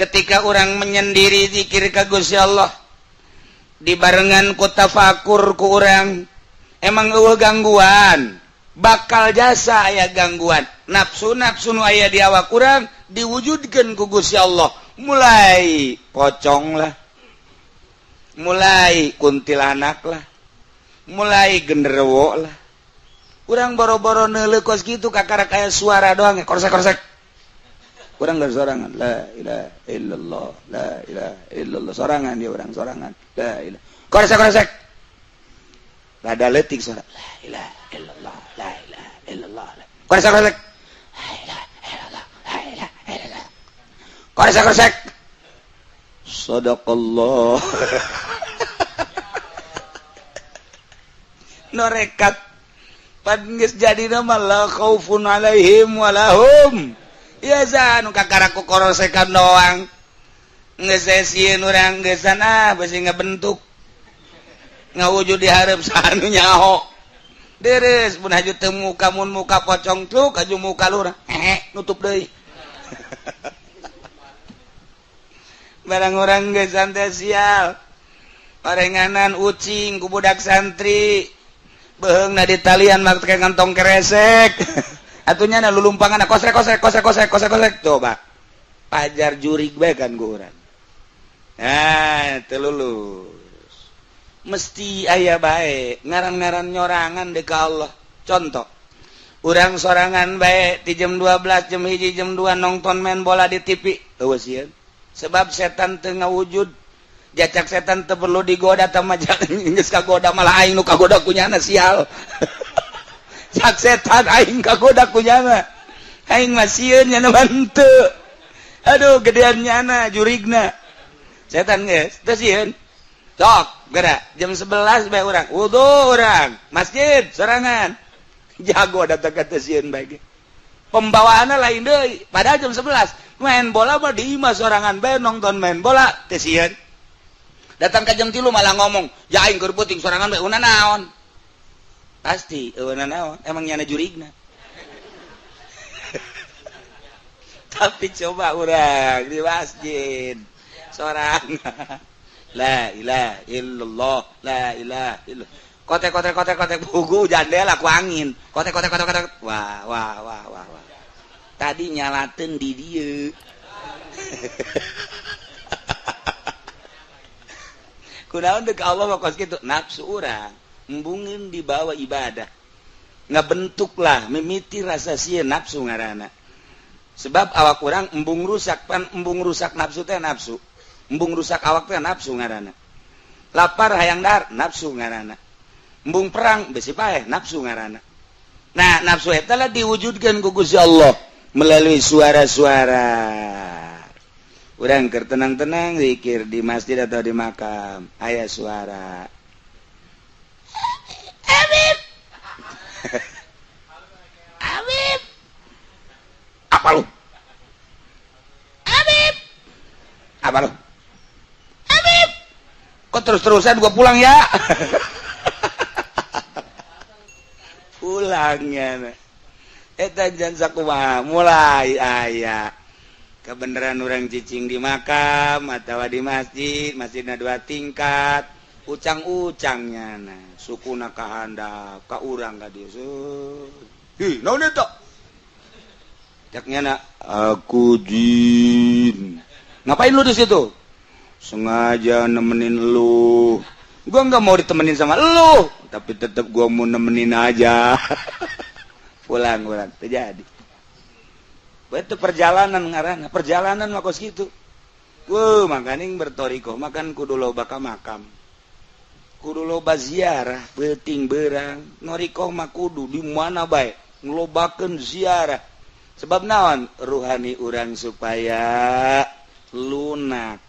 Ketika orang menyendiri zikir ka Gusti Allah dibarengan ku tafakur ku urang, emang euweuh gangguan, bakal jasa aya gangguan. Nafsu nafsu nu aya di awak urang diwujudkeun ku Gusti Allah, mulai pocong lah, mulai kuntilanak lah, mulai genderuwo lah. Urang boro-boro neuleuh kos kitu, kakara kayak suara doang, korsek korsek. Urang gak sorangan, la ilaha illallah, la ilaha illallah, sorangan dia, urang sorangan, la ilaha, korsek korsek, rada leutik suara, la ilaha illallah, la ilaha illallah, korsek korsek, la ilaha illallah, la ilaha illallah, korsek korsek, sadaqallah. Norekat pan geus jadi nama la khaufun alaihim walahum ya nu kakara ku korosekan doang, geus sieun urang geusan ah, besi ngabentuk ngawujud di hareup saha nu nyaho. Deres pun haju teu muka, mun muka pocong cuk haju muka lurah, hehe, nutup deui. Barang orang geusan teh sial, orenganan ucing ku budak santri, beheungna di talian make kantong keresek. Atunya na lulumpangan, kosrek kosrek kosrek kosrek kosrek kosrek, coba pajar jurig bae kan ku urang. Nah, teu lulus, mesti aya bae ngaran-ngaran nyorangan deuk ka Allah. Contoh, urang sorangan bae di jam 12, jam 1, jam 2 nonton main bola di TV, euweuh sieun, sebab setan teu ngawujud. Jacak setan teu perlu digoda, tama geus kagoda, malah aing nu kagoda kunyana sial. Cak setan aing kagoda kunyana, aing mah sieun, nyana mah henteu. Aduh, gedean nyana jurigna. Setan geus teu sieun. Sok geura jam 11 bae urang wudu, urang masjid sorangan, jago datang ka teu sieun bae ge. Pembawaanna lain deui, padahal jam 11 main bola mah di imah sorangan bae nonton main bola teu sieun. Datang ke jam 3 malah ngomong, ya aing keur peuting sorangan bae una naon. Pasti eueuna naon, emang nyana jurigna. Tapi coba urang di masjid sorangan, la ilaha illallah, la ilaha illallah, kotek kotek kotek kotek, bugu jandela ku angin, kotek kotek kotek kotek, wah wah wah wah wah, tadi nyalateun di dieu. Kunaon deuk Allah mah kos kitu? Nafsu urang embungeun dibawa ibadah, ngabentuklah mimiti rasa sieun, nafsu ngaranna. Sebab awak urang embung rusak pan, embung rusak nafsu teh, nafsu embung rusak awak teh nafsu ngaranna. Lapar hayang dahar, nafsu ngaranna. Embung perang besi paeh, nafsu ngaranna. Nah, nafsu eta lah diwujudkeun ku Gusti Allah melalui suara-suara. Urang keur tenang-tenang zikir di masjid atau di makam, aya suara, Habib, Habib, apa lu? Habib, apa lu? Habib, kok terus-terusan? Gua pulang ya. Pulangnya eta jan sakumaha mulai aya kebenaran orang cicing di makam atau di masjid, masjidna dua tingkat, ucang-ucangnya, nah sukuna kahandap ka urang ka dieu. Hi, naon eta? Caknya na, aku jin. Ngapain lu di situ? Sengaja nemenin lu. Gua nggak mau ditemenin sama lu, tapi tetap gua mau nemenin aja. Pulang, pulang, terjadi. Itu perjalanan ngaranna, perjalanan mah kos kitu. Wuh, makanya bertoriko makan kudu loba ka makam. Kudu loba ziarah, peuting beurang. Noriko mah kudu di mana bae ngelobakeun ziarah. Sebab naon? Ruhani urang supaya lunak,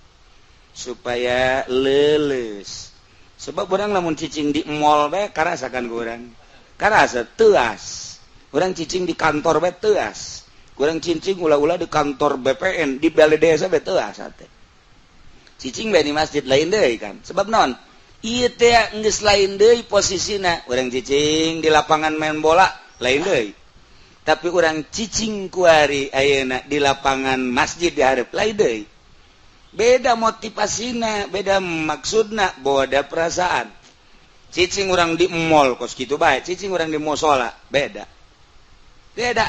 supaya leuleus. Sebab urang lamun cicing di mall bae karasakan ku urang. Karasa teuas. Urang cicing di kantor bae teuas. Kurang cincing ulah-ulah di kantor BPN, di balai desa bae teuas teh. Cicing bae di masjid lain deui kan. Sebab naon? Ieu teh geus lain deui posisina. Urang cicing di lapangan main bola lain deui. Tapi urang cicing kuari ayeuna di lapangan masjid di hareup lain deui. Beda motivasina, beda maksudna, beda perasaan. Cicing urang di mall kos kitu bae, cicing urang di musola beda. Beda.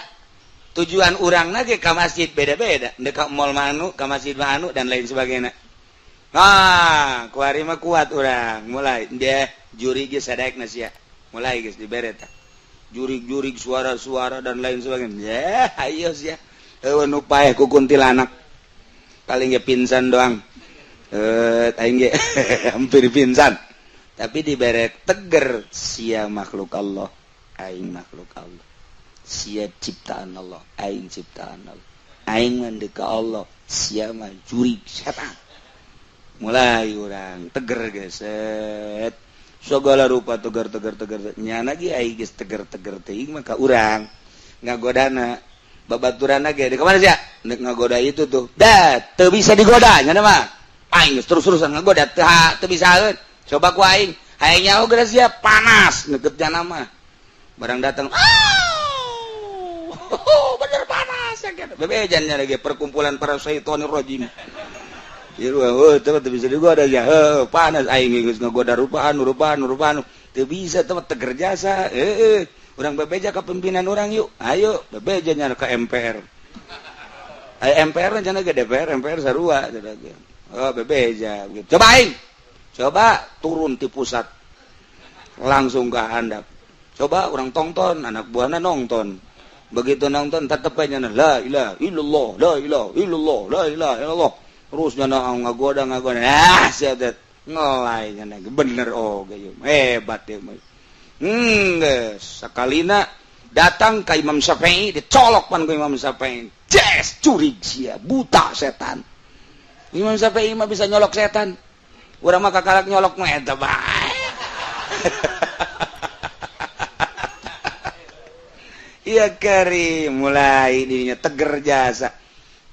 Tujuan urang ge ka masjid beda-beda. Ndek ka mall manu, ka masjid manu dan lain sebagainya. Ah, kuari mah kuat urang, mulai dia jurig ge sadaekna sia. Mulai geus dibere tah. Jurig-jurig, suara-suara dan lain sebagainya. Ya, ayo sia. Eueuh nu paeh ku kuntilanak. Paling ge pingsan doang. Eh, aing ge hampir pingsan. Tapi dibere teger, sia makhluk Allah, aing makhluk Allah. Sia ciptaan Allah, aing ciptaan Allah. Aing mah ka Allah, sia mah jurig setan. Mulai urang teger geset. Segala rupa tegar, tegar, tegar. Nyana ge aing geus teger-teger teuing mah ka urang ngagodana babaturan ge. Di kemana sih nek ngagoda itu tuh? Dah teu bisa digoda nyana mah. Aing geus terus-terusan ngagoda teu teu bisaeun. Coba ku aing hayang nyaho geus sia panas ngeukeut nyana mah. Barang datang, oh, bener panas ya kan. Bebejan lagi perkumpulan para syaitonir rajim. Ieu, oh, teu bisa digoda ya. Heuh, panas. Aing geus ngagoda rupaan rupaan rupaan teu bisa teu teger jasa. Heeh, urang bebeja ke pimpinan urang yuk. Ayo bebeja nya ke MPR. Ayo MPR rencana ke DPR, MPR sarua. Oh, bebeja. Coba aing. Coba turun di pusat langsung ke handap. Coba urang tonton, anak buahna nonton. Begitu nonton tetep aja la ilaha illallah, la ilaha illallah, la ilaha illallah. Terus nyana ngagoda ngagoda. Ah, sia ngelai nyana bener. Oh, hebat ya. Geus sakalina datang ka Imam Syafi'i, dicolok pan ku Imam Syafi'i. Jes curig sia, buta setan. Imam Syafi'i mah bisa nyolok setan. Urang mah kakalak nyolok mah eta bae. Iya kari mulai dirinya teger jasa.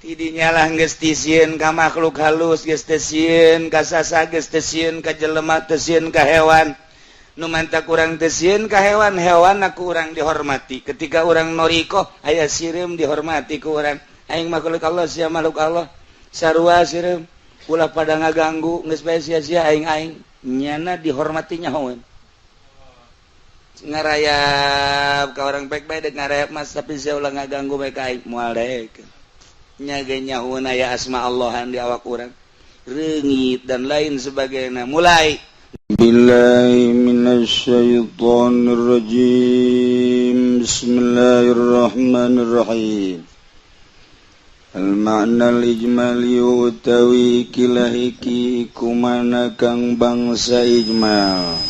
Tidinya lah geus tisieun ka makhluk halus, geus teu sieun ka sasa, geus teu sieun ka jelema, teu sieun ka hewan. Nu manta kurang teu sieun ka hewan, hewan aku urang dihormati. Ketika urang noriko aya sireum dihormati ku urang. Aing makhluk Allah, sia makhluk Allah. Sarua sireum. Ulah pada ngaganggu, geus bae sia-sia aing aing. Nyana dihormatinya hewan. Ngarayap ka orang baik-baik dek ngarayap mas, tapi sia ulah ngaganggu bae ka aing, moal daek. Nya ge nyahoeun aya asma Allahan di awak urang. Reungit dan lain sebagainya. Mulai Billahi minasyaitonir rajim. Bismillahirrahmanirrahim. Al-ma'na al-ijmali utawi ikilah iki iku mana kang bangsa ijmal.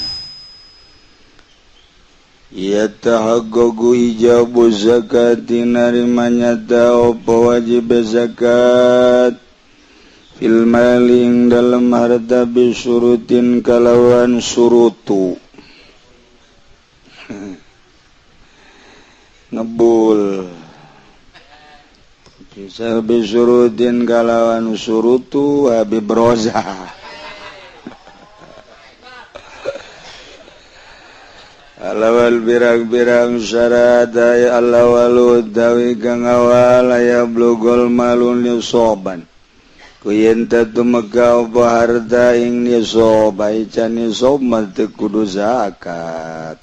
Ya tahaggogu ijabu zakati narima nyata apa wajib zakat fil mali ing dalem harta bisurutin kalawan surutu ngebul bisa bisurutin kalawan surutu Habib Roza. Alawal birang-birang syarat ay alawalu dawi kang awal aya blugol malun nisoban ku yen teu tumeka apa harta ing nisob can nisob mah teu kudu zakat.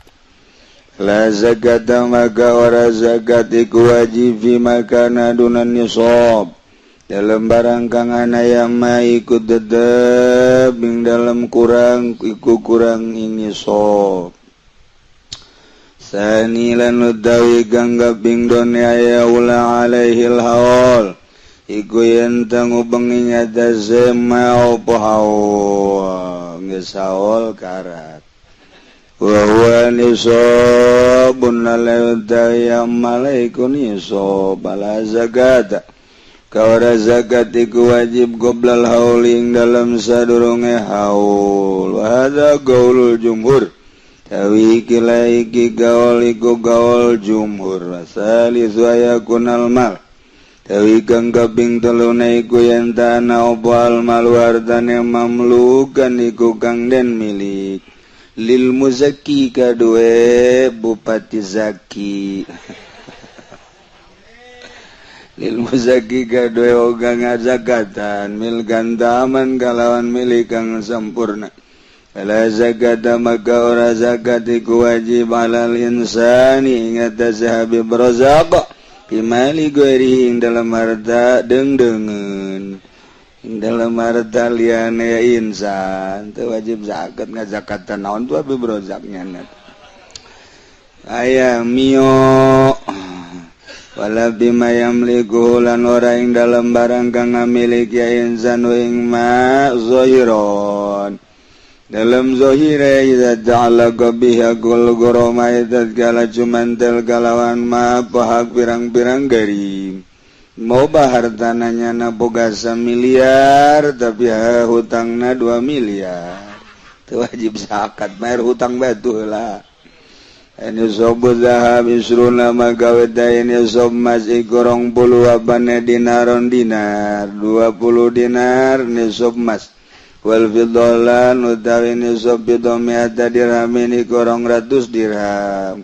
La zakata maka ora zakat iku wajib fi makana dunan nisob dalam barang kang anaya ma iku tetep ing dalam kurang iku kurang ing nisob. Sani lan utawi kang kaping done aya ula alaihil haul iku yen ngubengi nyata sema apa haul geus haul karat wa huwa nisabun utawi amal iku nisab bala zakat kawara zakat iku wajib qoblal haul ing dalam sadurunge haul. Wa hadza qaulul jumhur tawi kila iki gaul iku gaul jumhur. Salisu ayakunal mal tawi kang kaping teluna iku yen tanah apa al mal hartane mamlukan iku kang den milik lil muzakki kadue bupati zaki. Lil muzaki gadoe oga ngazakatan mil gantaman kalawan milik kang sampurna. Fala zakata maka ora zakat iku wajib alal insani ing atase Habib Razak fi mali ghairihi ing dalam harta deungdeungeun ing dalam harta liyane insan teu wajib zakat ngazakatan naon tuh Habib Razak nya aya mio wala bima yamliku lan ora ing dalam barang kang ngamiliki insan ing ma zahiron dalam zahire idza ta'allaqa biha kul gurama idza kala cumantel kalawan ma pahak pirang-pirang garim mau hartananya na boga miliar tapi hutangna 2 miliar teu wajib zakat bayar hutang batu lah. Nisobu zahab isruna maka wedain nisob mas iku 20 apane dinaron dinar 20 dinar nisob mas wal fiddolan utawi nisob fiddah mi'ata dirhamin iku 200 dirham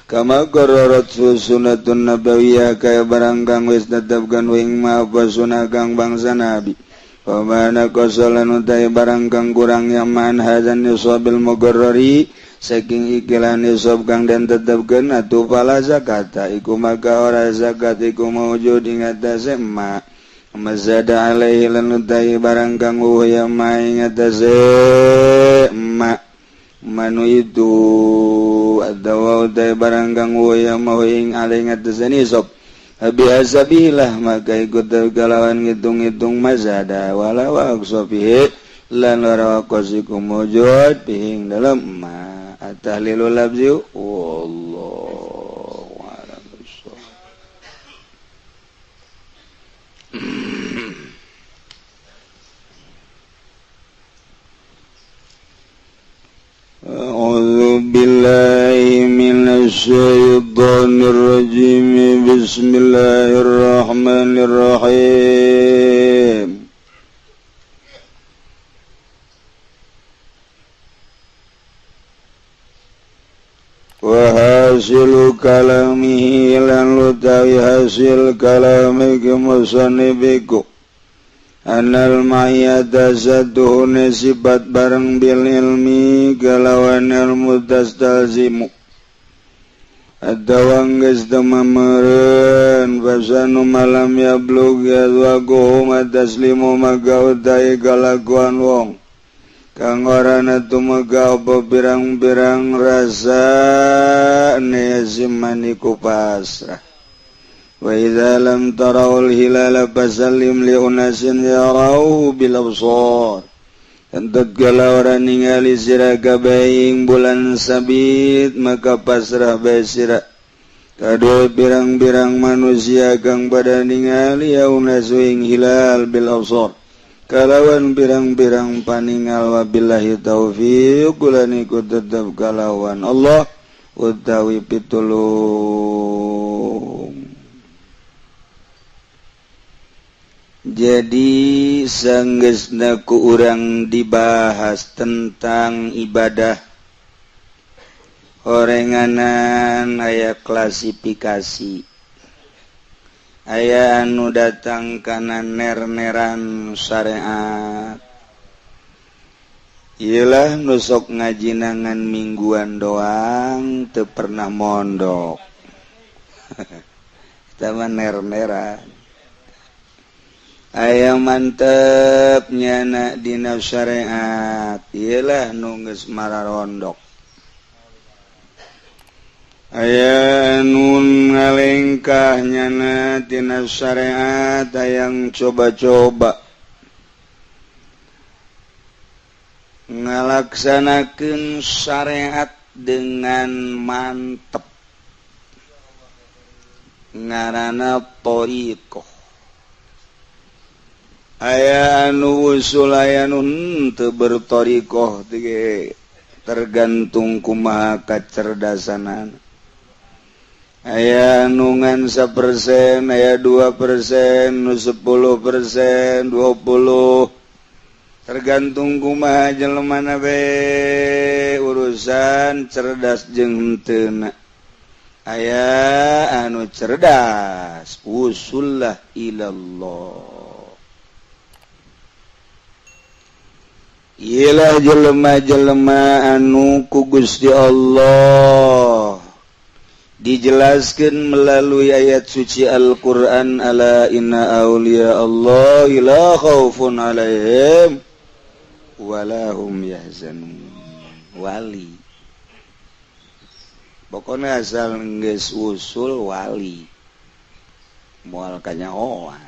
kama qararat sunnatun nabawiyah kaya barang kang wis tetepkeun wing ma apa sunah kang bangsa nabi wa mana qasalan utawi barang kang kurang yaman hadzan nisabil mugarrari saking ikilah nisab kang den tetepkeun atuh fala zakata iku maka ora zakat iku maujud ing atase ma mazada alaihi lan utai barang kang ya ma ing atase ma manu itu adawa utai barang kang ya ma ing alaihi atase nisab bihasabilah maka ikut kalawan ngitung-ngitung mazada wala wa aqsafihi lan ora waqasiku mujud bihing dalam ma tahlilul lafzi wallahu a'lam bissawab. A'udzu billahi minasy syaithanir rajim. Bismillahirrahmanirrahim. Wa hasilu kalamihi lan utawi hasil kalami musannibiku anal ma'iyata saduhune sifat bareng bil ilmi kalawan ilmu tastalzimu atawang geus temameureun fasanu malam yablug yadwaguhu mataslimu maka utai kalakuan wong kang ora tumega apa pirang-pirang rasa neziman iku pasrah. Wa idza lam tarawul hilala fasallim li unasin yarauhu bil absar. Entut kala ora ningali sira kabeh ing bulan sabit maka pasrah bae sira kadua pirang-pirang manusia kang pada ningali ya unasu ing hilal bil absar kalawan pirang-pirang paningal. Wabillahi taufiq kula niku tetep kalawan Allah utawi pitulung. Jadi sanggeusna ku urang dibahas tentang ibadah horenganan aya klasifikasi aya anu datang kana ner-neran syariat. Iyalah nusok ngajinangan mingguan doang teu pernah mondok. Eta mah ner-neran. Aya mantep nyana dina syariat. Iyalah nu geus mararondok. Aya nun ngalengkah nyana tina syariat hayang coba-coba ngalaksanakeun syariat dengan mantep ngaranna thariqah. Aya anu usul aya nu henteu berthariqah tergantung kumaha kacerdasanana. Aya nu ngan 1%, aya 2%, nu 10%, 20, tergantung kumaha jelemana be urusan cerdas jeung henteuna. Aya anu cerdas usullah ilallah. Iyalah jelema-jelema anu ku Gusti Allah dijelaskan melalui ayat suci Al-Qur'an, ala inna auliya Allah la khaufun alaihim wala hum yahzanun. Wali pokoknya asal geus usul wali moal kanyahoan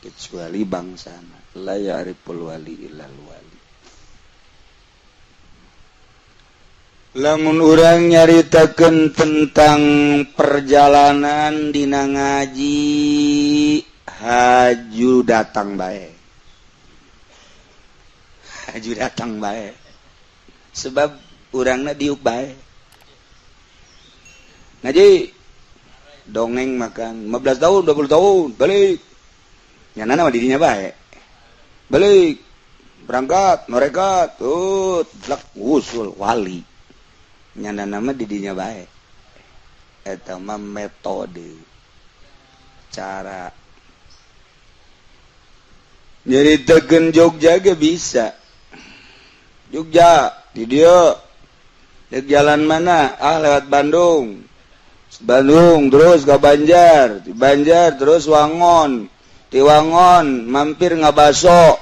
kecuali bangsana la ya'riful wali illal wali. Lamun urang nyaritakeun tentang perjalanan dina ngaji haju datang bae, haju datang bae, sebab urangna diuk bae. Ngaji dongeng makan 15 tahun 20 tahun balik nyana mah didinya bae, balik berangkat mereka tuh tlak usul wali nyana nama didinya bae. Eta mah metode cara nyaritakeun Jogja ge bisa. Jogja di dieu dek jalan mana, ah lewat Bandung, Bandung terus ke Banjar, di Banjar terus Wangon, di Wangon mampir ngabaso.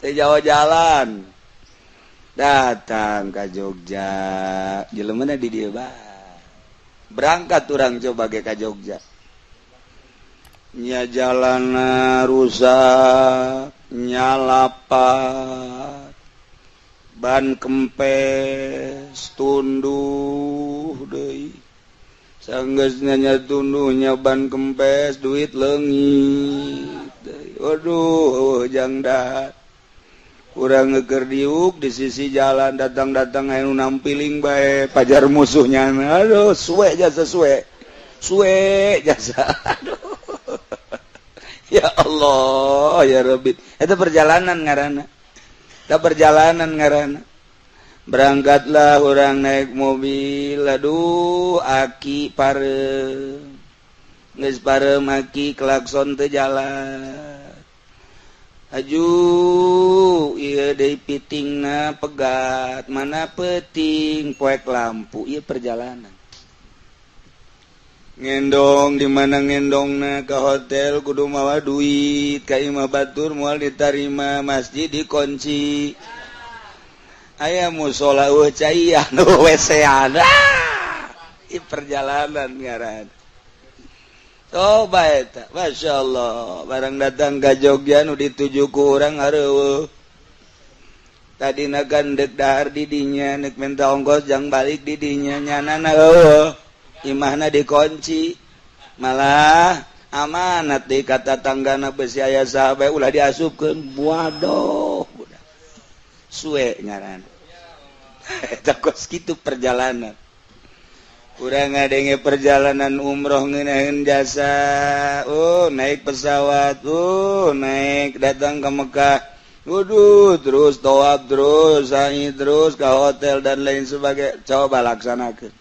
Teh jauh jalan datang ke Jogja, jelemana di dieu bae. Berangkat urang coba ge ka Jogja. Nya jalana rusak, nya lapat, ban kempes, tunduh deui. Sanggeusna nya tunduhnya ban kempes, duit leungit deui. Waduh, jang dahar. Urang ngeker diuk di sisi jalan, datang-datang anu nampiling bae pajar musuhnya. Aduh, suwe jasa suwe. Suwe jasa. Aduh. Ya Allah, ya Rabbi. Itu perjalanan ngaranna. Eta perjalanan ngaranna. Berangkatlah orang naik mobil, aduh aki pareum. Geus pareum aki klakson teu jalan. Aju ieu deui pitingna pegat, mana peuting poek lampu, ieu perjalanan. Ngendong di mana ngendongna ke hotel kudu mawa duit, ka imah batur moal ditarima, masjid dikunci. Aya musola eueuh caian WC-an. Ieu perjalanan ngaran. Coba eta, Masya Allah, barang datang ka Jogja nu dituju ku urang areueuh. Tadina kan deuk dahar di dinya, neuk minta ongkos jang balik di dinya, nyanana eueuh. Imahna dikunci. Malah amanat di kata tanggana besi aya saha bae ulah diasupkeun. Waduh, budak. Suwe ngaran. Eta kos kitu perjalanan. Urang ngadenge perjalanan umroh ngeunaheun jasa, oh naik pesawat, oh naik datang ke Mekah, waduh terus tawaf terus, sa'i terus ke hotel dan lain sebagainya. Coba laksanakeun.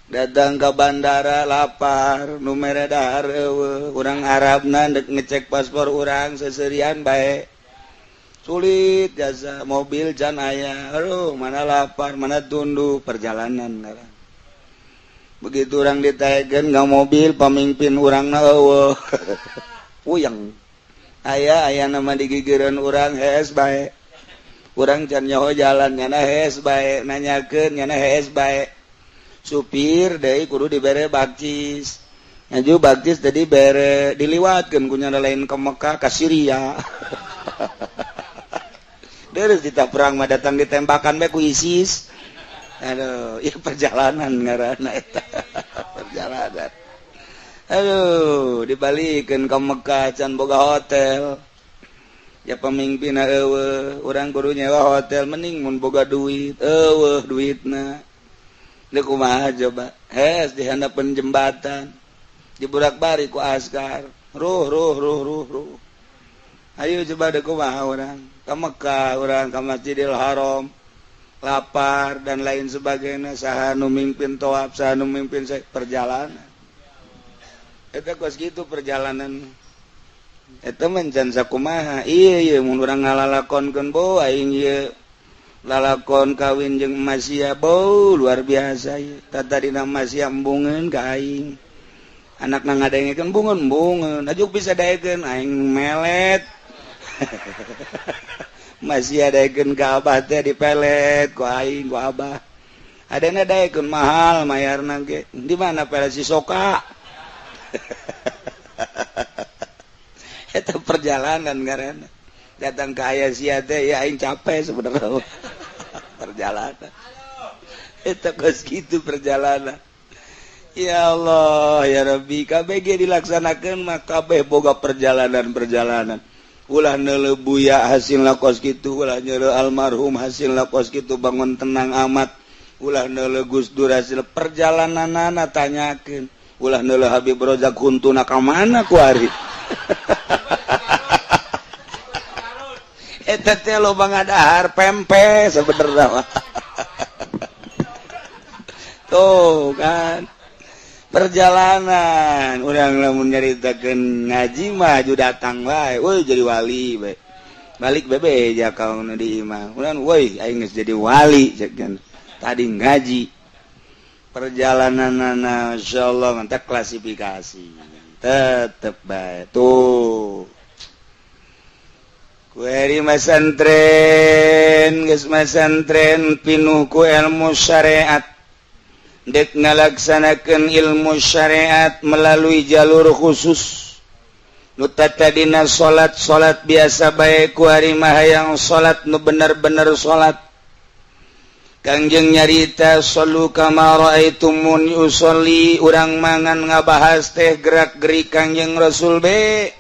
Datang ke bandara lapar, nu mere dahar eueuh, urang Arabna dek ngecek paspor urang seserian bae. Sulit jasa, mobil can aya, aduh mana lapar, mana tunduh perjalanan ngaran. Begitu orang ditaekeun ka mobil pamimpin urangna eueuh. Puyeng. Aya aya nama digigireun urang hees bae. Urang can nyaho jalan nyana hees bae, nanyakeun nyana hees bae. Supir deui kudu dibere bakcis. Ngaju bakcis tadi bere diliwatkeun ku nyana lain ke Mekah ka Syria. Terus kita perang mah datang ditembakan bae ku ISIS. Aduh, ya perjalanan ngaranna eta. Perjalanan. Aduh, dibalikeun ka Mekah can boga hotel. Ya pemimpinna eueuh, urang kudu nyewa hotel mending mun boga duit, eueuh duitna. Deuk kumaha coba? Hes di handapeun jembatan. Diburak-bari ku askar. Ruh ruh ruh ruh ruh. Ayo coba deuk kumaha urang? Ka Mekah urang ka Masjidil Haram. Lapar dan lain sebagainya. Saha nu mimpin toab, saha nu mimpin perjalanan eta kos gitu. Perjalanan eta mencan sakumaha. Iya iya, mun urang ngalalakonkeun, bo aing ieu lalakon kawin jeung Masia, bo luar biasa ieu. Tadina Masia embungeun ka aing, anakna ngadengekeun, bungeun bungeun ajuk bisa daekeun aing melet. Masih daekeun ka abah teh, dipelet ku aing ku abah. Adana daekeun mahal mayarna ge. Di mana pelet si soka. Eta perjalanan ngaranna. Datang ke ayah sia teh ya aing capek sebenarnya. Perjalanan eta geus kitu perjalanan. Ya Allah ya Rabbi, KBG dilaksanakan mah kabeh boga perjalanan-perjalanan. Ulah neuleuh Buya hasilna kos kitu, ulah neuleuh almarhum hasilna kos kitu, bangun tenang amat. Ulah neuleuh Gus Dur hasil perjalananana tanyakeun. Ulah neuleuh Habib Rozak huntuna ka mana kuari. Eta teh loba ngadahar pempe sebenarnya. Tuh kan perjalanan urang lamun nyaritakeun ngaji mah aju datang wae, woi jadi wali bae. Balik bebe ja kaum di imah urang, woi aing geus jadi wali cek. Tadi ngaji perjalananana insyaallah mantap, klasifikasi tetep bae tuh. Kueri masantren geus masantren pinuh ku ilmu syariat, dek ngalaksanakeun ilmu syariat melalui jalur khusus. Nu tadina salat salat biasa bae, ku ari mah hayang salat nu bener-bener salat. Kangjeng nyarita, "Shallu kama raaitumuni usolli." Urang mangan ngabahas teh gerak-gerik Kangjeng Rasul be.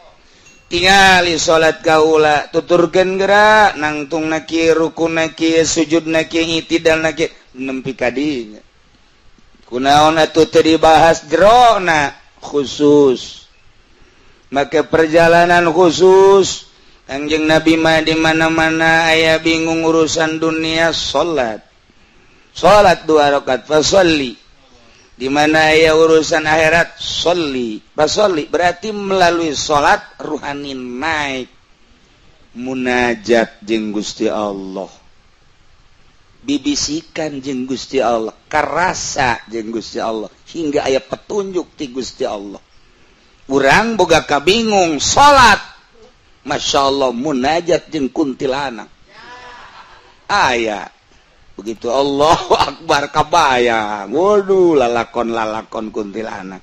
Tingali salat kaula, tuturkeun gerak nangtung na kieu, rukun na kieu, sujud na kieu, itidal na kieu, nempi ka dinya. Kunaon atuh teu dibahas jerona khusus? Make perjalanan khusus. Kangjeng Nabi mah di mana-mana aya bingung urusan dunia, salat salat dua rakaat, fasolli. Di mana aya urusan akhirat, sholli fasolli. Berarti melalui salat ruhani naik, munajat jeung Gusti Allah, bibisikan jeung Gusti Allah, karasa jeung Gusti Allah, hingga aya petunjuk ti Gusti Allah. Urang boga kabingung salat, Masya Allah, munajat jeung kuntilanak aya. Begitu Allahu Akbar kabayang, waduh, lalakon lalakon kuntilanak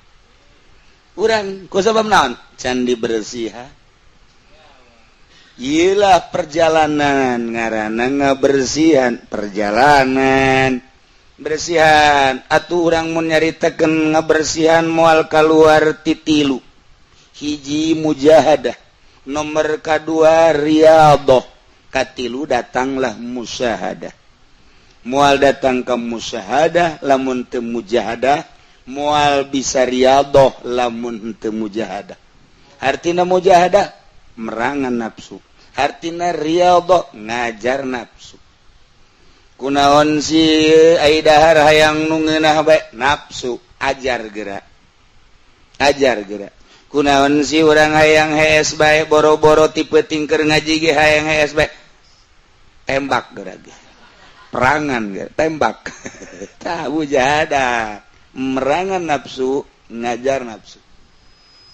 urang. Ku sabab naon? Can dibersihan. Iyalah perjalanan ngaranna, ngabersihan perjalanan bersihan. Atuh urang mun nyaritakeun ngabersihan moal kaluar ti tilu: hiji mujahadah, nomor kadua riyadhah, katilu datanglah musyahadah. Moal datang ke musyahadah lamun teu mujahadah, moal bisa riyadhah lamun teu mujahadah. Artina mujahadah merangan nafsu, hartina riyadhah ngajar nafsu. Kunaon si ai dahar hayang nu ngeunah bae? Nafsu ajar gerak, ajar gerak. Kunaon si urang hayang hees bae, boro-boro tipe tingker ngaji ge hayang hees bae? Tembak gerak ge, perangan ge, tembak. Tah, mujahadah merangan nafsu, ngajar nafsu.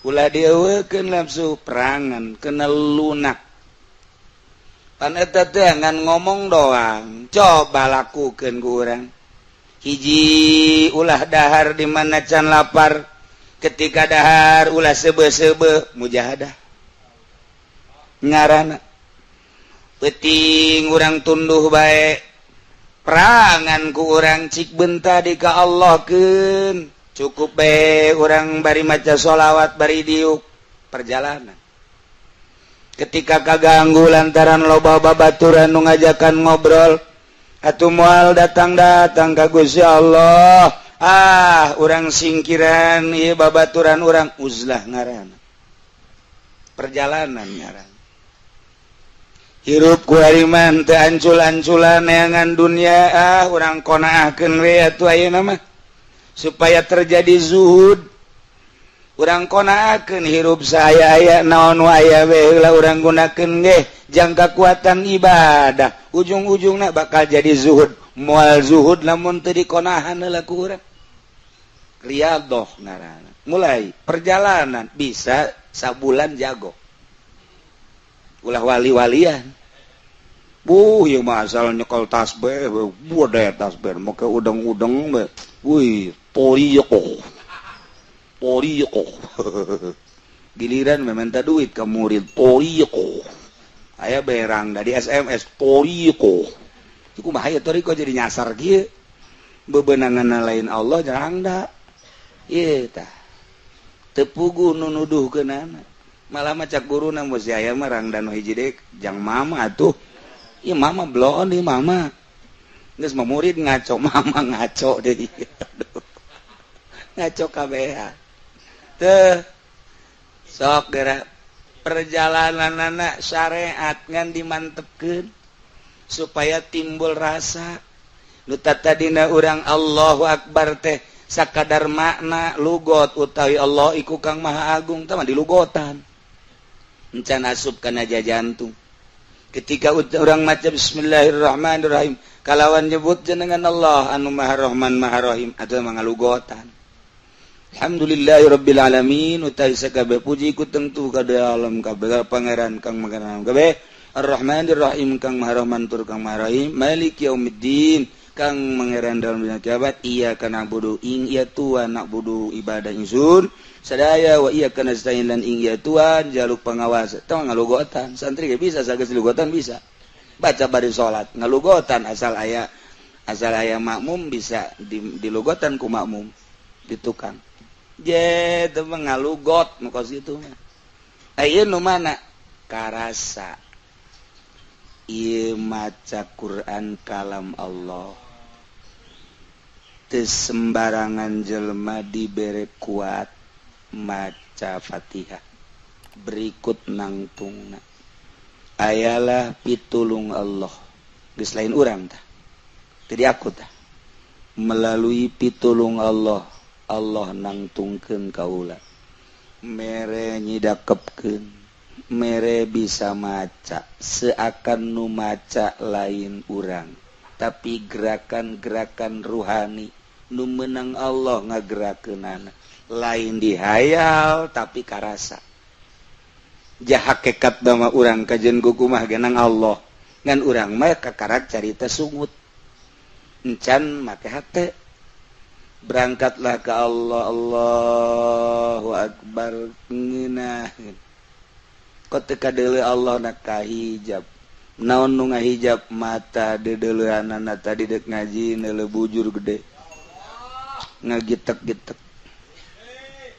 Ulah dieuweukeun nafsu, perangan kena lunak. Pan eta teh ngan ngomong doang, coba lakukeun ku urang. Hiji, ulah dahar di mana can lapar. Ketika dahar ulah seube-seube, mujahadah ngaranna. Peuting urang tunduh bae, perangan ku urang, cik benta di ka Allah keun. Cukup bae urang bari maca sholawat bari diuk, perjalanan. Ketika kaganggu lantaran loba babaturan nu ngajakan ngobrol, atuh moal datang-datang ka Gusti Allah. Ah, urang singkiran ieu babaturan urang, uzlah ngaranna, perjalanan ngaranna. Hirup ku hariman teu ancul-anculan neangan dunia. Ah, urang qonaahkeun we atuh ayeuna mah supaya terjadi zuhud. Urang qonaahkeun hirup saya aya naon nu aya we heula urang gunakeun ge jang kakuatan ibadah. Ujung-ujungna bakal jadi zuhud. Moal zuhud lamun teu dikonahan heula ku urang. Riyadhoh ngaranna, mulai perjalanan bisa sabulan jago. Ulah wali-walian. Buh, ieu mah asal nyekel tasbih, budaya tasbih make udeng-udeng we. Wih, toriqoh. Toriqoh. Giliran meminta duit ke murid, toriqoh. Aya berang dari SMS, toriqoh. Iku kumaha ya toriqoh jadi nyasar kieu. Bebenangan lain Allah jarang da. Ieu tah. Teu puguh nu nuduhkeunana. Malah mah cak guruna mun si aya mah rangda nu hiji deui jang mama atuh. Ieu mama bloon ieu mama. Geus mah murid ngaco, mama ngaco deui. Aduh. Ngaco kabehan. Teu sok geura perjalanan anak syariat ngan dimantepkeun supaya timbul rasa nu tadina urang Allahu Akbar teh sakadar makna lugot utawi Allah iku kang maha agung tah mah dilugotan, encan asup kana jantung. Ketika orang maca bismillahirrahmanirrahim kalawan nyebut jenengan Allah anu maha rahman maha rahim atau mangalugotan. Alhamdulillahirabbil alamin utawi sakabeh puji ku tentu ka alam kabeh pangeran kang pangeran kabeh, Ar-Rahmanir Rahim kang Maha Rahman tur kang Maha Rahim, Malik Yaumiddin kang pangeran dalam dina kiamat, iyyaka na'budu ing iya Tuhan na'budu ibadah ingsun sadaya, wa iyyaka nasta'in lan ing iya Tuhan jaluk pengawas. Tong ngalugotan santri ge bisa, sageus lugotan bisa baca bari salat ngalugotan, asal aya makmum bisa dilugotan ku makmum di tukang je teu ngalugot nu kos kitu mah. Aya nu mana karasa ieu maca Quran kalam Allah, teu sembarangan jelema dibere kuat maca Fatihah berikut nangtungna ayalah pitulung Allah. Geus lain urang tah, teu aku tah, melalui pitulung Allah, Allah nangtungkeun kaula, mere nyidakepkeun, mere bisa maca seakan nu maca lain urang, tapi gerakan-gerakan ruhani nu menang Allah ngagerakeunana, lain dihayal tapi karasa. Jahakekat dama urang kajen kukumah genang Allah ngan urang mah kakarak carita sungut encan make hate. Berangkatlah ke Allah, Allahu Akbar, ngeunah kok teu kadeuleu Allah na kahijab. Naon nu ngahijab? Mata deudeuleunana tadi dek ngaji neuleu bujur gede ngagitek-gitek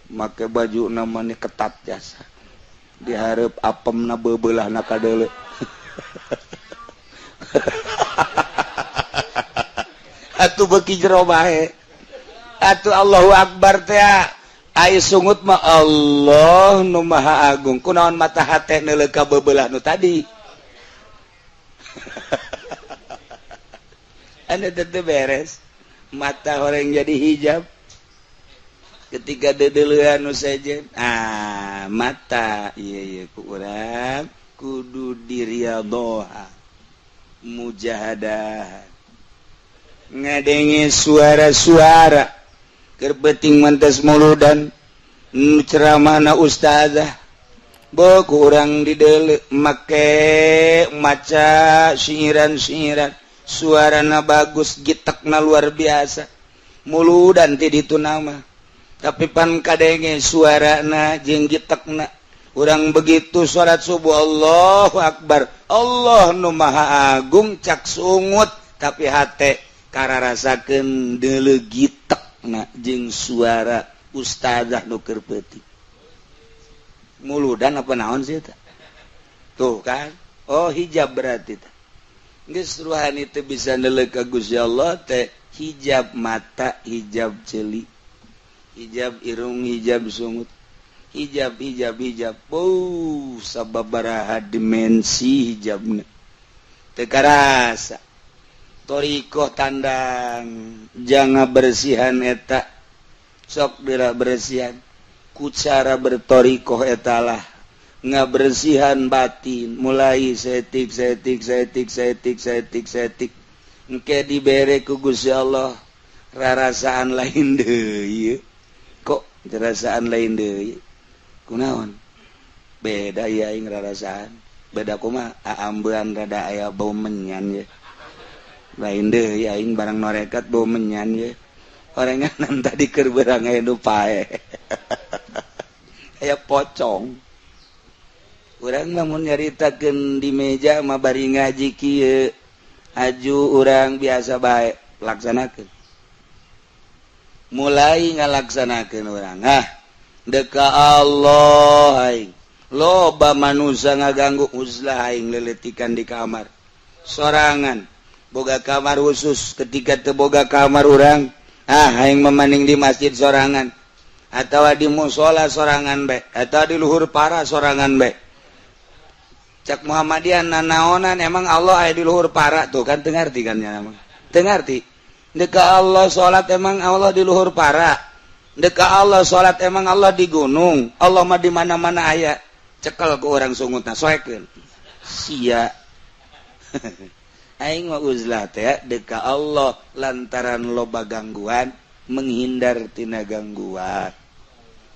make baju namanya ketat jasa diharap apemna beubeulahna kadeuleu. Atuh beuki jero bae atuh Allahu Akbar teh ai sungut mah Allah nu Maha Agung. Kunaon mata hate neuleuh ka beubelah nu tadi? Anu teu beres mata orang jadi hijab ketika deudeuleun nu sejen. Ah, mata ieu ieu ku urang kudu diriadhoha mujahadah ngadenge suara-suara keur peuting mantes muludan ceramahna ustazah bo ku urang dideuleu make maca syiiran-syiiran, suarana bagus, gitekna luar biasa, muludan ti ditu nama, tapi pan kadenge suarana jeung gitekna urang. Begitu salat subuh, Allahu Akbar, Allah nu Maha Agung cak sungut, tapi hate kararasakeun deuleu gitekna jeung suara ustazah nu keur peuting muludan apa naon sih eta tuh kan. Oh, hijab berarti teh geus ruhani teu bisa neuleuh ka Gusti Allah teh hijab mata, hijab ceuli, hijab irung, hijab sungut, hijab hijab hijab. Oh, sababaraha dimensi hijabna. Teu karasa thoriqoh tandang jangan bersihan eta sok dira bersihan ku cara berthoriqoh etalah ngabersihan batin mulai setik setik setik setik setik setik engke dibere ku Gusti Allah rarasaan lain deui, kok rasaan lain deui, kunaon beda ya aing rarasaan beda, kumaha aambean rada aya bau menyan ya, lain deui aing barang norekat bau menyan ya, orenganan tadi keur beurang aya nu pae, aya pocong. Urang lamun nyaritakeun di meja mah bari ngaji kieu aju urang biasa bae laksanakeun, mulai ngalaksanakeun urang, ah deka Allah aing loba manusia ngaganggu, uzlah aing leletikan di kamar sorangan, boga kamar khusus. Ketika teu boga kamar urang, ah aing memaning di masjid sorangan atau di musola sorangan bae atau di luhur para sorangan bae. Cak Muhammadiyah nanaonan emang Allah aya di luhur para tuh kan, teu ngarti kan ya, emang teu ngarti. Deka Allah salat emang Allah di luhur para, deka Allah salat emang Allah di gunung, Allah mah di mana-mana aya. Cekel ke orang sungutna soekeun sia. Aing mah uzlah teh deka Allah lantaran loba gangguan, menghindar tina gangguan.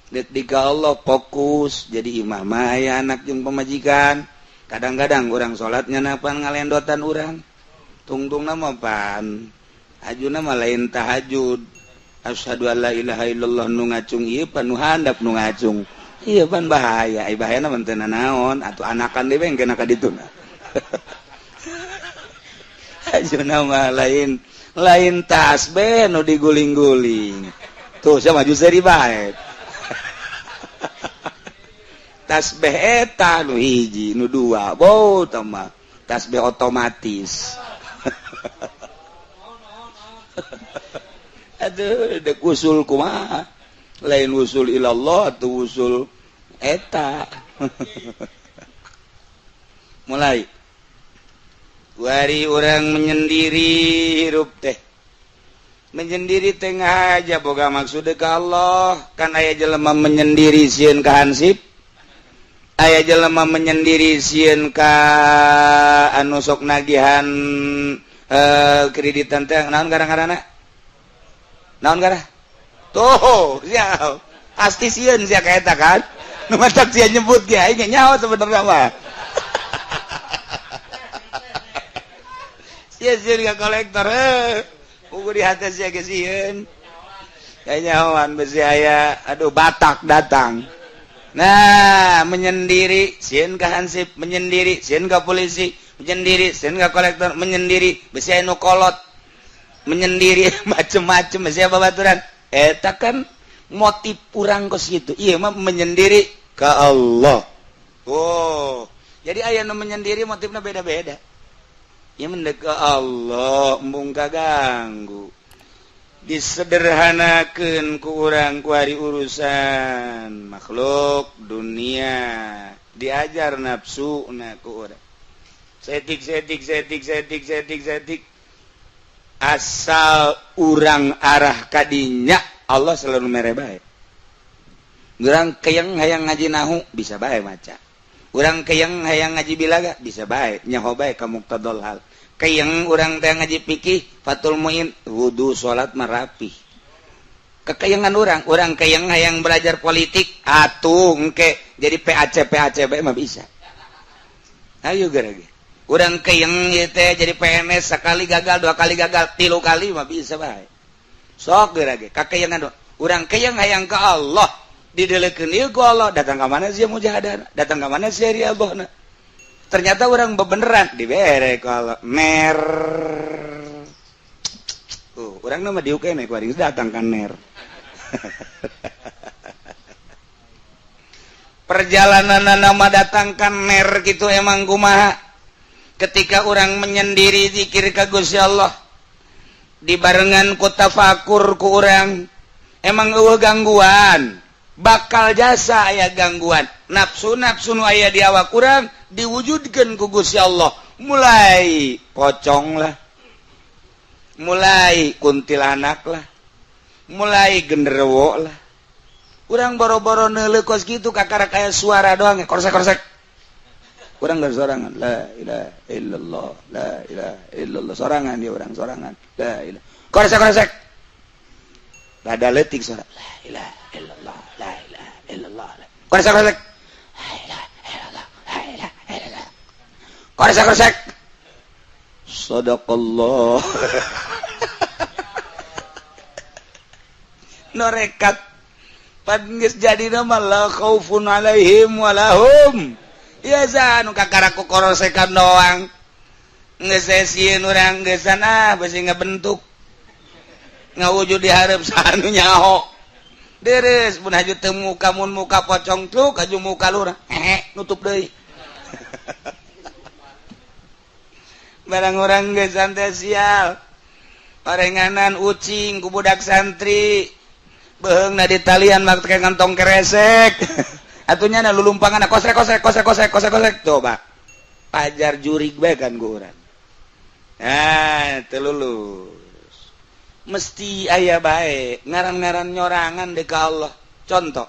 Dek dika Allah fokus jadi imam mah aya anak jeung pamajikan. Kadang-kadang orang salatnya napan ngalendotan urang tungtung nama pan ajuna mah lain tahajud, asyhadu alla ilaha illallah nu ngacung ieu pan, nu handap nu ngacung ieu pan, bahaya ai, bahayana mah teu naon atuh, anakan deui kena ka dituna. Ajuna mah lain lain tasbih nu diguling-guling tuh, sia maju seuri bae tasbih eta nu hiji nu dua bau mah tasbih otomatis. Aduh, dek usul kumaha, lain usul ilallah atau usul eta. Mulai wari orang menyendiri hirup teh, menyendiri tengah aja boga maksud ke Allah kan. Aya jelema menyendiri sieun ka hansip, aya jelema menyendiri sieun ka anu sok nagihan kreditan teh, naon gara-garana, naon gara tuh sia pasti sieun sia ka eta kan, nu matak sia nyebut ge aing nyaho sebenarnya mah sia sieun ka kolektor, eh di hati sia ge sieun kanyahoan besi aya, aduh Batak datang. Nah, menyendiri sieun ka hansip, menyendiri sieun ka polisi, menyendiri sieun ka kolektor, menyendiri besi aya nu kolot, menyendiri macem-macem besi babaturan eta kan motif urang kos gitu. Iya mah menyendiri ke Allah. Oh, jadi aya nu menyendiri motifnya beda-beda ya, mendek ke Allah embung kaganggu, disederhanakan ku urang kuari urusan makhluk dunia, diajar nafsu na ku urang setik setik setik setik setik setik, asal urang arah kadinya Allah selalu mere bae. Urang keyeng hayang ngaji nahu bisa bae maca, urang keyeng hayang ngaji bilaga bisa bae nyaho bae ka muqtadal hal, keyeng urang teh ngaji fikih Fathul Muin, wudu salat marapih kekeyengan urang. Urang keyeng hayang belajar politik atuh engke jadi PAC PAC bae mah bisa. Ayo gara urang keyeng ieu teh jadi PNS, sekali gagal, dua kali gagal, tilu kali mah bisa bae. Sok geura ge kakeyengan urang keyeng hayang ka Allah, didelekeun ieu ku Allah, datang ka mana sia mujahadah, datang ka mana sia riadhahna, ternyata orang bebeneran dibere ku Allah ner. Tuh urang nama diuk keneh ku datang kan ner. Perjalanan nama datangkan ner gitu emang kumaha ketika orang menyendiri zikir ka Gusti Allah dibarengan ku tafakur ku urang, emang eueuh gangguan, bakal jasa aya gangguan nafsu, nafsu nu aya di awak urang diwujudkeun ku Gusti Allah. Mulai pocong lah, mulai kuntilanak lah, mulai genderuwo lah. Urang boro-boro neuleuh kos kitu, kakara kayak suara doang, korsek-korsek. Urang dari sorangan, la ilaha illallah, la ilaha illallah, sorangan dia, urang sorangan, la ilaha, korsek korsek, rada leutik suara, la ilaha illallah, la ilaha illallah, korsek korsek, la ilaha illallah, la ilaha illallah, korsek korsek, sadaqallah. Norekat pan geus jadi nama la khaufun alaihim walahum ya, nu kakara ku korosekan doang geus sieun urang geus ah besi ngabentuk ngawujud di hareup saha nu nyaho. Deres mun haju teu muka, mun muka pocong truk haju muka lurah, hehe, nutup deui. Barang urang geus santai sial, parenganan ucing ku budak santri, beheungna di talian make kantong keresek atunya na lulumpangan, kosrek kosrek kosrek kosrek kosrek kosrek. Coba pajar jurig bae kan ku urang. Nah, teu lulus, mesti aya bae ngaran-ngaran nyorangan dek ka Allah. Contoh,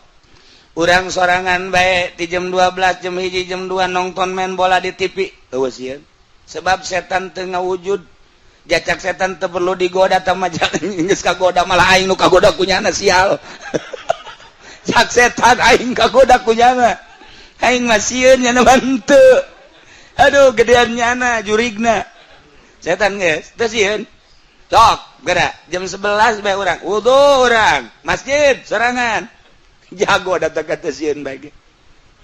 urang sorangan bae di jam 12, jam 1, jam 2 nonton main bola di TV, eueuh sieun, sebab setan teu ngawujud. Jacak setan teu perlu digoda, tama geus kagoda, malah aing nu kagoda kunyana, sial. Cak setan aing kagoda kunyana, aing mah sieun, nyana henteu. Aduh, gedean nyana jurigna setan, geus teu sieun. Sok gerak jam 11 bae urang wudu, urang masjid sorangan, jago datang ka teu sieun bae ge.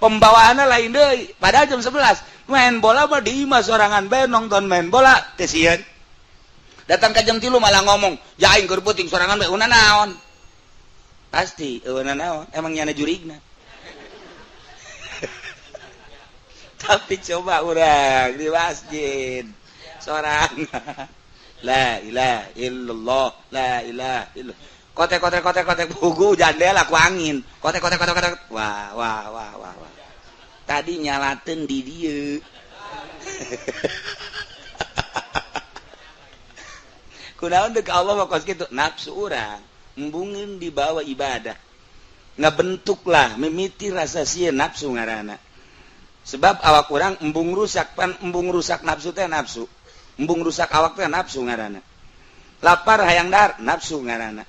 Pembawaanna lain deui, padahal jam 11 main bola mah di imah sorangan bae nonton main bola teu sieun. Datang ke jam 3 malah ngomong, ya aing keur peuting sorangan bae una naon, pasti eueuna naon, emang nyana jurigna. Tapi coba urang di masjid sorangan, la ilaha illallah, la ilaha illallah, kotek kotek kotek kotek, bugu jandela ku angin, kotek kotek kotek kotek, wah wah wah wah wah, tadi nyalateun di dieu. Kunaon deuk Allah mah kos kitu, nafsu urang embungin dibawa ibadah, ngabentuklah mimiti rasa sieun, nafsu ngaranna. Sebab awak urang embung rusak, pan embung rusak nafsu teh, nafsu embung rusak awak teh nafsu ngaranna. Lapar hayang dahar, nafsu ngaranna.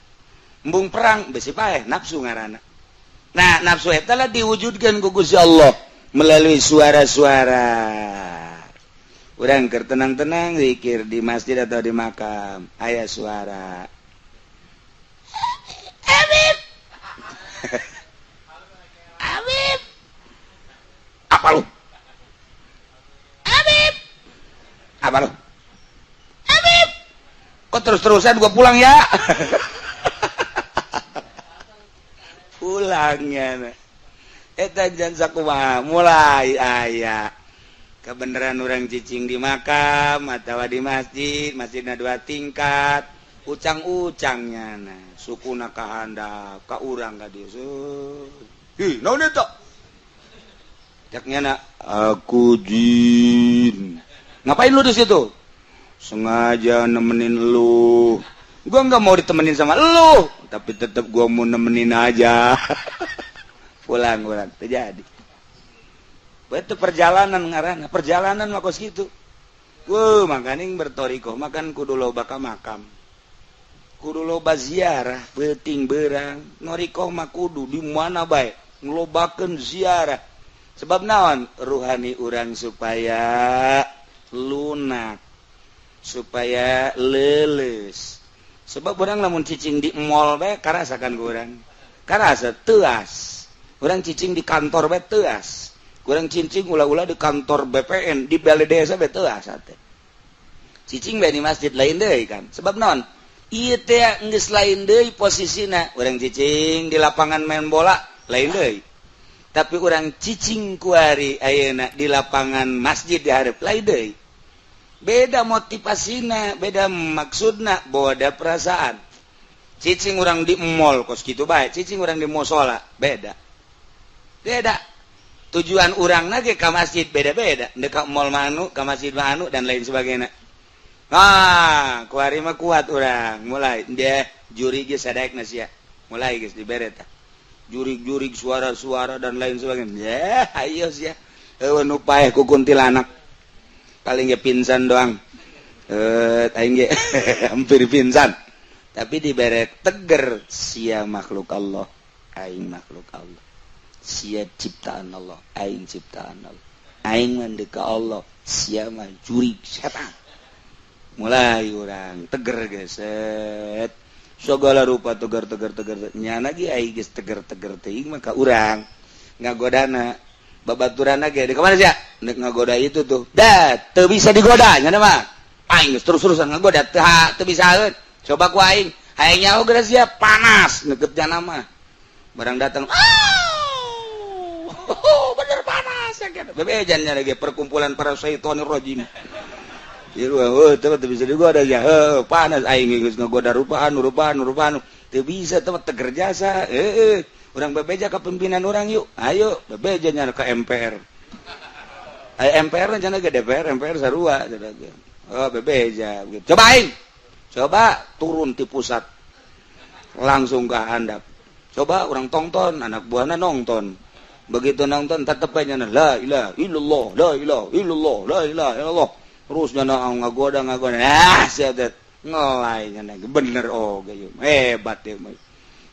Embung perang besi paeh, nafsu ngaranna. Nah, nafsu eta lah diwujudkeun ku Gusti Allah melalui suara-suara. Urang keur tenang-tenang zikir di masjid atau di makam, aya suara, Habib, Habib, apa lu, Habib, apa lu, Habib, kok terus-terusan, gua pulang ya. Pulangnya eta jan sakumaha, mulai aya kebenaran urang cicing di makam atau di masjid, masjidna dua tingkat, ucang-ucangnya nah sukuna kahandap ka urang ka dieu. Hi, naon eta? Cak nyana, aku jin. Ngapain lu di situ? Sengaja nemenin lu. Gua nggak mau ditemenin sama lu, tapi tetap gua mau nemenin aja. Pulang urang terjadi. Itu perjalanan ngaranna, perjalanan mah kos kitu. Wuh, makaning bertorikoh makan kudu loba ka makam. Kudu loba ziarah, peuting beurang. Norikoh mah kudu di mana bae ngelobakeun ziarah. Sebab naon? Ruhani urang supaya lunak, supaya leuleus. Sebab urang lamun cicing di mall bae karasakan ku urang. Karasa teuas. Urang cicing di kantor bae teuas. Kurang cincing ulah-ulah di kantor BPN, di balai desa bae teuas teh. Cicing bae di masjid lain deui kan. Sebab naon? Ieu teh geus lain deui posisina. Urang cicing di lapangan main bola lain deui. Tapi urang cicing kuari ayeuna di lapangan masjid di hareup lain deui. Beda motivasina, beda maksudna, beda perasaan. Cicing urang di mall kos kitu bae, cicing urang di musola beda. Beda. Tujuan urang lagi ke masjid beda-beda, dekat mall manu, ke masjid manu, dan lain sebagainya. Ah, kuari mah kuat urang, mulai dia jurig ge sadaek sia, mulai geus dibere tah jurig-jurig, suara-suara, dan lain sebagainya. Ya ayo sia, eueuh nu paeh ku kuntilanak, paling ge pingsan doang. Eh, aing ge hampir pingsan, tapi dibere teger, sia makhluk Allah, aing makhluk Allah, sia ciptaan Allah, aing ciptaan Allah, aing mah ka Allah, sia mah jurig setan. Mulai urang teger geset segala rupa, tegar, tegar, tegar. Nyana ge ai geus teger teger teuing maka urang ngagodana babaturan ge di kemana sia nek ngagoda itu tuh dah teu bisa digoda. Nyana mah aing geus terus-terusan ngagoda teu teu bisaeun. Coba ku aing hayang nyaho geus sia panas neukeut jana mah barang datang, oh, bener panas ya kan. Bebejan lagi perkumpulan para syaitonir rajim. Oh, teu bisa digoda ya. Panas, aing geus ngagoda rupaan rupaan rupaan teu bisa teu teger jasa. Heeh, urang bebeja ke pimpinan urang yuk, ayo bebeja nya ke MPR. Ayo MPR nya ke DPR, MPR sarua. Oh, bebeja coba aing coba turun di pusat langsung ke handap, coba urang tonton, anak buahna nonton. Begitu nonton tetep aja la ilaha illallah, la ilaha illallah, la ilaha illallah terus. Nyana ngagoda ngagoda, ah sia ngelai nyana bener. Oh, gayu hebat ya.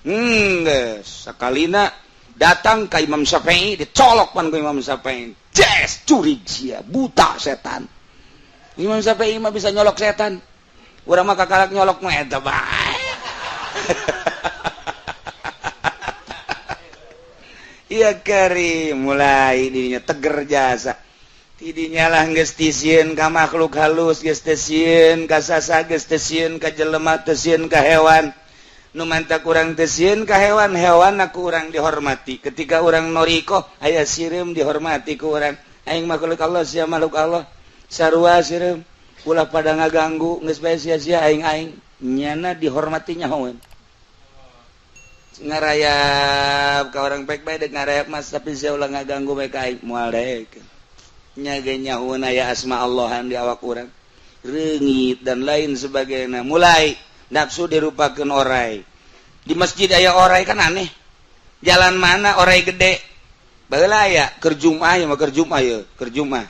Geus sakalina datang ka Imam Syafi'i, dicolok pan ku Imam Syafi'i. Jes jurig sia, buta setan. Imam Syafi'i mah bisa nyolok setan, urang mah kakalak nyolok mah eta bae. Iya kari mulai dirinya teger jasa. Tidinya lah geus tisieun ka makhluk halus, geus teu sieun ka sasa, geus teu sieun ka jelema, teu sieun ka hewan. Nu manta kurang teu sieun ka hewan, hewan aku urang dihormati. Ketika urang noriko aya sireum, dihormati ku urang. Aing makhluk Allah, sia makhluk Allah, sarua sireum, ulah pada ngaganggu, geus bae sia-sia aing aing nyana dihormati nyahoeun. Ngarayap ka orang baik baik dek ngarayap mas, tapi sia ulah ngaganggu bae ka aing, moal daek. Nyage nyahoeun aya asma Allahan di awak urang, reungit dan lain sebagainya. Mulai nafsu dirupakan orai. Di masjid aya orai kan aneh, jalan mana orai gede. Baheula aya keur Jumat ya mah, keur Jumat ya, keur Jumat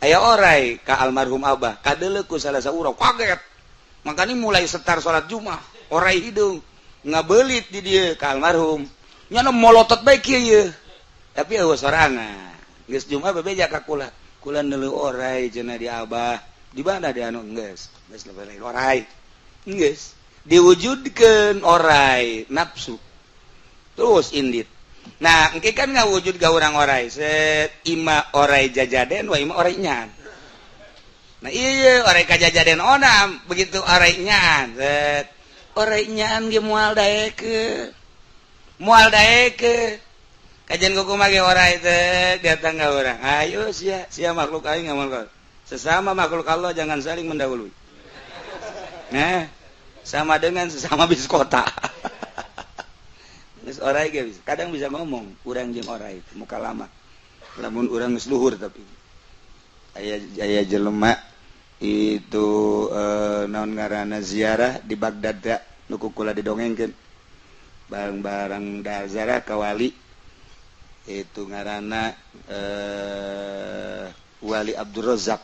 aya orai ka almarhum abah, kadeuleu ku salah saurang, kaget. Makanya mulai setar salat Jumat orai hidung ngabelit di dia ka almarhum, nyana molotot bae kieu ye, tapi eueuh sorangan. Geus Jumat bebeja ka kula, kula neuleuh orai cenah di abah. Di mana di anu geus geus lain orai, geus diwujudkeun orai nafsu terus indit. Nah, engke kan ngawujud ga urang orai set ima orai jajaden wa ima orai nyan. Nah iya, orai kajajaden onam begitu, orai nyan set orai nyan ge moal daekeun, moal daekeun. Kajian kuku mage orai teh datang ka urang, ayo sia sia makhluk aing, makhluk, sesama makhluk Allah jangan saling mendahului. Nah, sama dengan sesama bis kota. Geus orai ge bisa. Kadang bisa ngomong urang jeung orai muka lama lamun urang geus luhur, tapi aya aya jelema itu naon ngaranna, ziarah di Baghdad ya, nu ku kula didongengkeun bareng-bareng da ziarah ka wali itu ngaranna Wali Abdul Razak,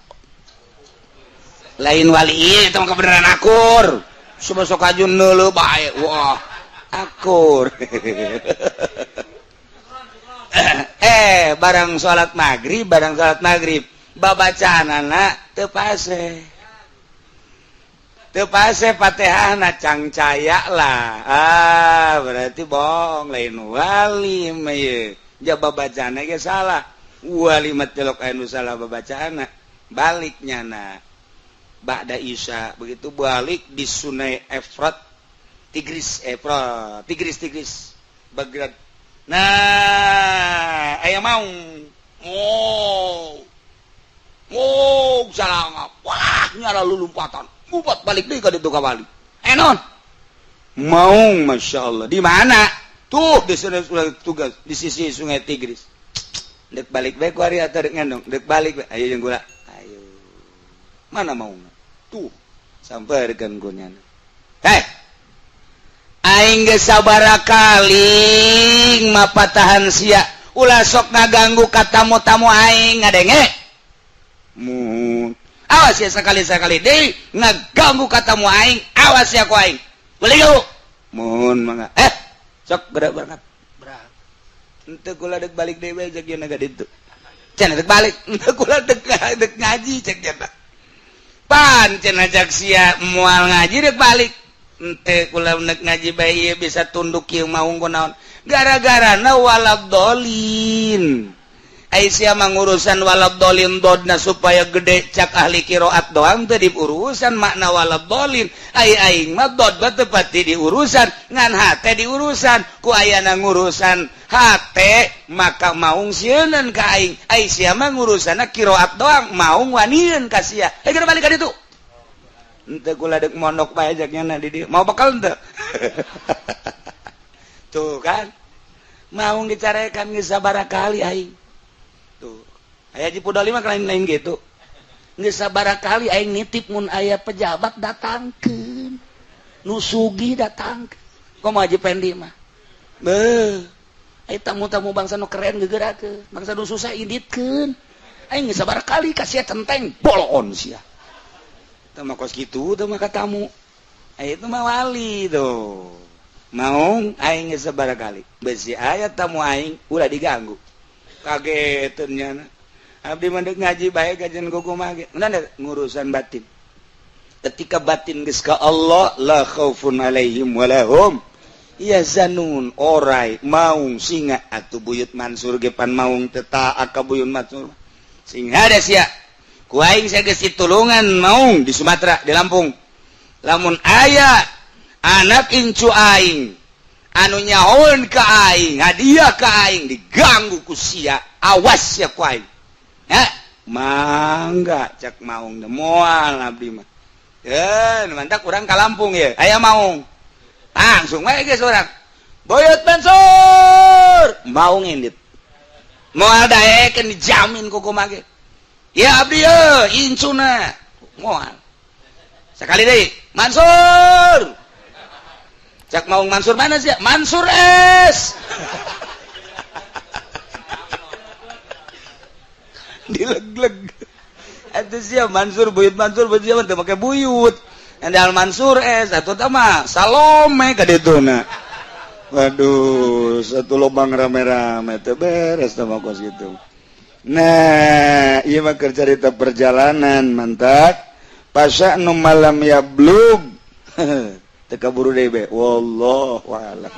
lain wali ieu, itu mah kebenaran akur. Semua sok aju neuleuh bae, wah akur. Eh, barang salat maghrib, barang salat maghrib babacaanana teu pase, teu pase Fatihahna, cangcaya lah. Ah, berarti bohong, lain wali mah ieu, jaba bacaanna ge salah. Wali mah tilok anu salah babacaanna. Balik nyana ba'da Isya, begitu balik di Sungai Efrat, Tigris, Efrat, Tigris, Tigris Baghdad. Nah, aya maung, oh oh salah, wah nyala lulumpatan, ngupat balik deui ka ditu ka wali. Eh, non maung, masya Allah. Di mana tuh? Di sungai tugas di sisi Sungai Tigris. Dek balik bae ku ari atau dek ngendong? Dek balik bae. Ayo jeung kula. Ayo. Mana mau? Tuh, sampeurkeun ku nyana. Hei. Aing geus sabaraha kali mapatahan sia. Ulah sok ngaganggu ka tamu-tamu aing, ngadenge. Mun awas ya, sekali-sekali deui ngaganggu ka tamu aing, awas ya ku aing. Beli yuk. Mun mangga. Eh, sok gerak berangkat. Henteu, kula dek balik deui bae, cek yeuna ka ditu. Cenah dek balik, henteu, kula dek dek ngaji, cek cenah. Pan cenah cek sia moal ngaji dek balik. Henteu, kula dek ngaji bae, ieu bisa tunduk kieu maung kunaon. Gara-garana waladolin. Ai sia mah ngurusan waladolin dodna supaya gede cak ahli qiraat doang, teu diurusan makna waladolin. Ai aing mah dod mah teu pati diurusan, ngan hate diurusan. Ku ayana ngurusan hate maka maung sieunan ka aing. Ai sia mah ngurusanna qiraat doang, maung wanian ka sia. Eh, geura balik ka ditu. Henteu, kula dek mondok bae, cek nya di dieu. Mau bekal henteu? Tuh kan. Maung dicarekan geus sabaraha kali aing. Tuh. Aya Haji Pudoli mah lain-lain gitu. Geus sabaraha kali aing nitip, mun aya pejabat datangkeun. Nu sugih datangkeun. Komo Haji Pendi mah. Beuh. Aya tamu-tamu bangsa nu keren geugerakeun, bangsa nu susah inditkeun. Aing geus sabaraha kali ka sia centeng boloon sia. Teu mah kos kitu teu mah ka tamu. Aya itu mah wali tuh. Maung aing geus sabaraha kali. Besi aya tamu aing ulah diganggu. Kageteun nyana. Abdi mah deuk ngaji bae kajian kumaha ge. Nah, ngurusan batin. Ketika batin geus ka Allah, la khaufun alaihim walahum yahzanun. Orai maung singa atuh Buyut Mansur ge pan maung teu taat ka Buyut Mansur. Sing hade sia. Ku aing sia geus ditulungan maung di Sumatera, di Lampung. Lamun aya anak incu aing anu nyahoeun ka aing, hadiah ka aing diganggu ku sia, awas ya ku aing. Ya, mangga cak maung, moal abdi mah. Eh, mantap urang ka Lampung ya. Aya maung. Langsung wae geus urang. Buyut Mansur. Maung indit. Moal daekeun, dijamin ku kumaha ge. Ya abdi ye, incuna. Moal. Sekali deui, Mansur. Cak maung, Mansur mana sih? Mansur S. Dileg-leg. Itu sih Mansur, Buyut Mansur, buyut siapa teu make buyut. Andal Mansur S atau mah Salome ka dituna. Waduh, satu lubang rame-rame teu beres teh mah kos gitu. Nah, ieu mah keur carita perjalanan mantap. Pasa nu malam ya blug. Teu kaburu deui be. Wallahu a'lam.